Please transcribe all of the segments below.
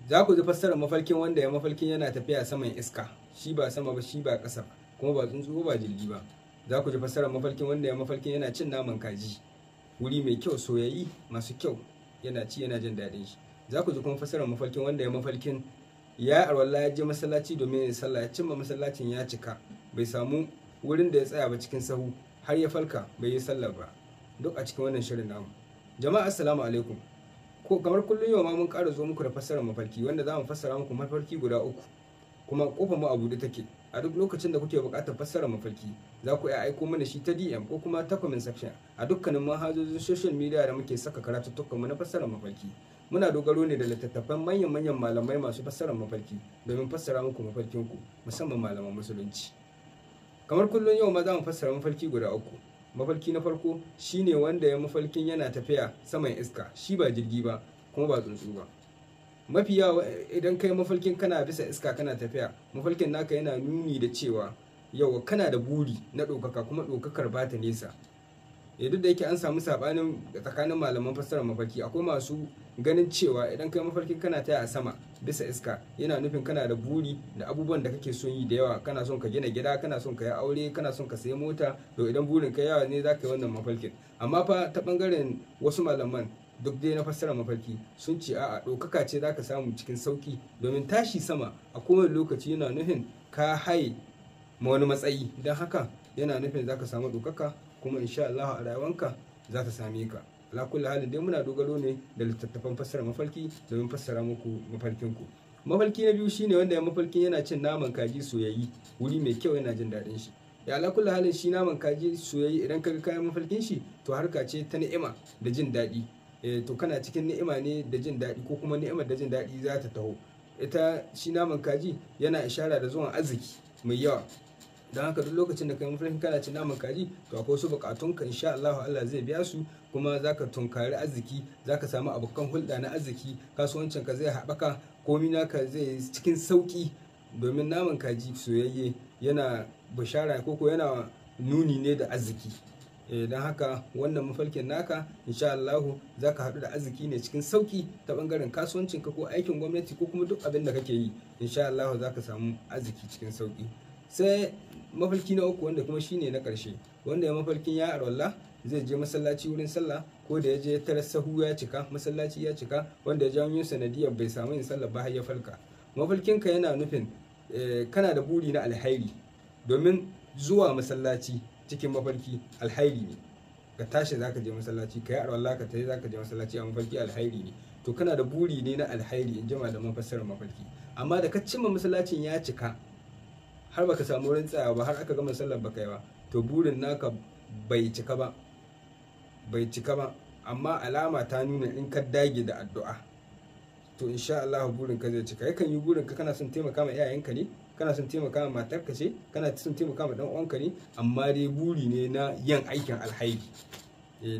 Za ku ji fassarar mafarkin wanda ya mafarkin yana tafiya saman iska, shi ba sama ba shi ba ƙasa ba, kuma ba tsuntsu ba jirgi ba. Za ku ji fassarar mafarkin wanda ya mafarkin yana cin naman kaji, wuri mai kyau, soyayyi masu kyau, yana ci yana jin daɗin shi. Za ku ji kuma fassarar mafarkin wanda ya mafarkin ya arwalla ya je masallaci domin ya sallah, ya cimma masallacin ya cika, bai samu wurin da ya tsaya ba cikin sahu har ya falka bai yi sallah ba. Duk a cikin wannan shirin namu. Jama'a assalamu alaikum. Ko kamar kullum yau ma mun ƙara zo muku da fassarar mafarki, wanda za mu fassara muku mafarki guda uku, kuma kofar mu a buɗe take. A duk lokacin da kuke buƙatar fassarar mafarki, za ku iya aiko mana shi ta DM ko kuma ta comment section a dukkanin manhajojin social media da muke saka karatuttukan mu na fassarar mafarki. Muna dogaro ne da littattafan manyan-manyan malamai masu fassarar mafarki domin fassara muku mafarkinku, musamman malaman musulunci. Kamar kullum yau ma za mu fassara mafarki guda uku. Mafarki na farko shine wanda ya mafarkin yana tafiya saman iska, shi ba jirgi ba kuma ba tsuntsu ba. Mafi yawa idan kai mafarkin kana bisa iska kana tafiya, mafarkin naka yana nuni da cewa yau kana da buri na ɗaukaka, kuma ɗaukakar ba ta nesa. Duk da yake an samu saɓanin tsakanin malaman fassarar mafarki, akwai masu ganin cewa idan kai mafarkin kana taya a sama bisa iska, yana nufin kana da buri da abubuwan da kake son yi da yawa. Kana son ka gina gida, kana son ka yi aure, kana son ka sayi mota. To idan burin ka yawa ne za ka yi wannan mafarkin. Amma fa ta bangaren wasu malaman duk dai na fassarar mafarki sun ce a'a, ɗaukaka ce za ka samu cikin sauki, domin tashi sama a kowane lokaci yana nufin ka haye ma wani matsayi. Don haka yana nufin za ka samu ɗaukaka, kuma insha Allah a rayuwanka za ta same ka. Ala kulli halin dai muna dogaro ne da littattafan fassara mafarki domin fassara muku mafarkinku. Mafarki na biyu shine wanda ya mafarkin yana cin naman kaji soyayyi, wuri mai kyau, yana jin daɗin shi. Ya ala kulli halin shi naman kaji soyayyi, idan ka ga kayan mafarkin shi, to harka ce ta ni'ima da jin daɗi. To kana cikin ni'ima ne da jin daɗi, ko kuma ni'imar da jin daɗi za ta taho. Ita shi naman kaji yana ishara da zuwan arziki mai yawa. Don haka duk lokacin da kai mafarkin kana cin naman kaji, to akwai wasu bukatunka insha Allah Allah zai biya su, kuma zaka tunkari arziki, zaka samu abokan hulɗa na arziki, kasuwancinka zai haɓaka, komi naka zai cikin sauki. Domin naman kaji soyayye yana bishara ko yana nuni ne da arziki. Don haka wannan mafarkin naka insha Allah zaka haɗu da arziki ne cikin sauki ta bangaren kasuwancinka ko aikin gwamnati ko kuma duk abin da kake yi, insha Allah zaka samu arziki cikin sauki. Sai mafarki na uku, wanda kuma shine na ƙarshe, wanda ya mafarkin ya arwalla zai je masallaci wurin sallah, ko da ya je tarar sahu ya cika, masallaci ya cika, wanda ya janyo sanadiyar bai samu yin sallah ba har ya falka. Mafarkinka yana nufin kana da buri na alhairi, domin zuwa masallaci cikin mafarki alhairi ne. Ka tashi zaka je masallaci, ka yi arwalla ka tafi zaka je masallaci a mafarki alhairi ne. To kana da buri ne na alhairi, in jima da mafassarar mafarki. Amma da ka cimma masallacin ya cika, har baka samu wurin tsayawa ba, har aka gama sallar baka yi ba, to burin naka bai cika ba, bai cika ba. Amma alama ta nuna in ka dage da addu'a, to insha Allah burin ka zai cika. Yakan yi burin ka kana son taimaka ma iyayenka ne, kana son taimaka ma matarka ce, kana son taimaka ma dan uwanka ne, amma dai buri ne na yin aikin alhairi.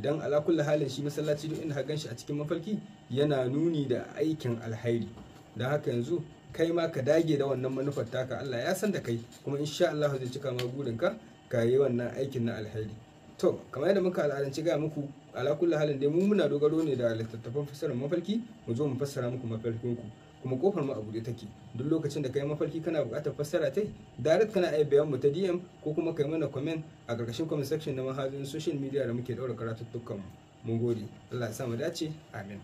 Dan ala kulli halin shi masallaci duk inda ka ganshi a cikin mafarki yana nuni da aikin alhairi. Dan haka yanzu kai ma ka dage da wannan manufar taka, Allah ya san da kai, kuma insha Allah zai cika ma burinka ka yi wannan aikin na alheri. To kamar yadda muka al'adanci ga muku, ala kulli halin dai mu muna dogaro ne da littattafan fassarar mafarki, mu zo mu fassara muku mafarkinku, kuma kofar mu a buɗe take. Duk lokacin da kai mafarki kana buƙatar fassara tai, direct kana iya biyan mu ta DM ko kuma kai mana comment a ƙarƙashin comment section na manhajojin social media da muke ɗaura karatuttukan mu. Mun gode, Allah ya sa mu dace, amin.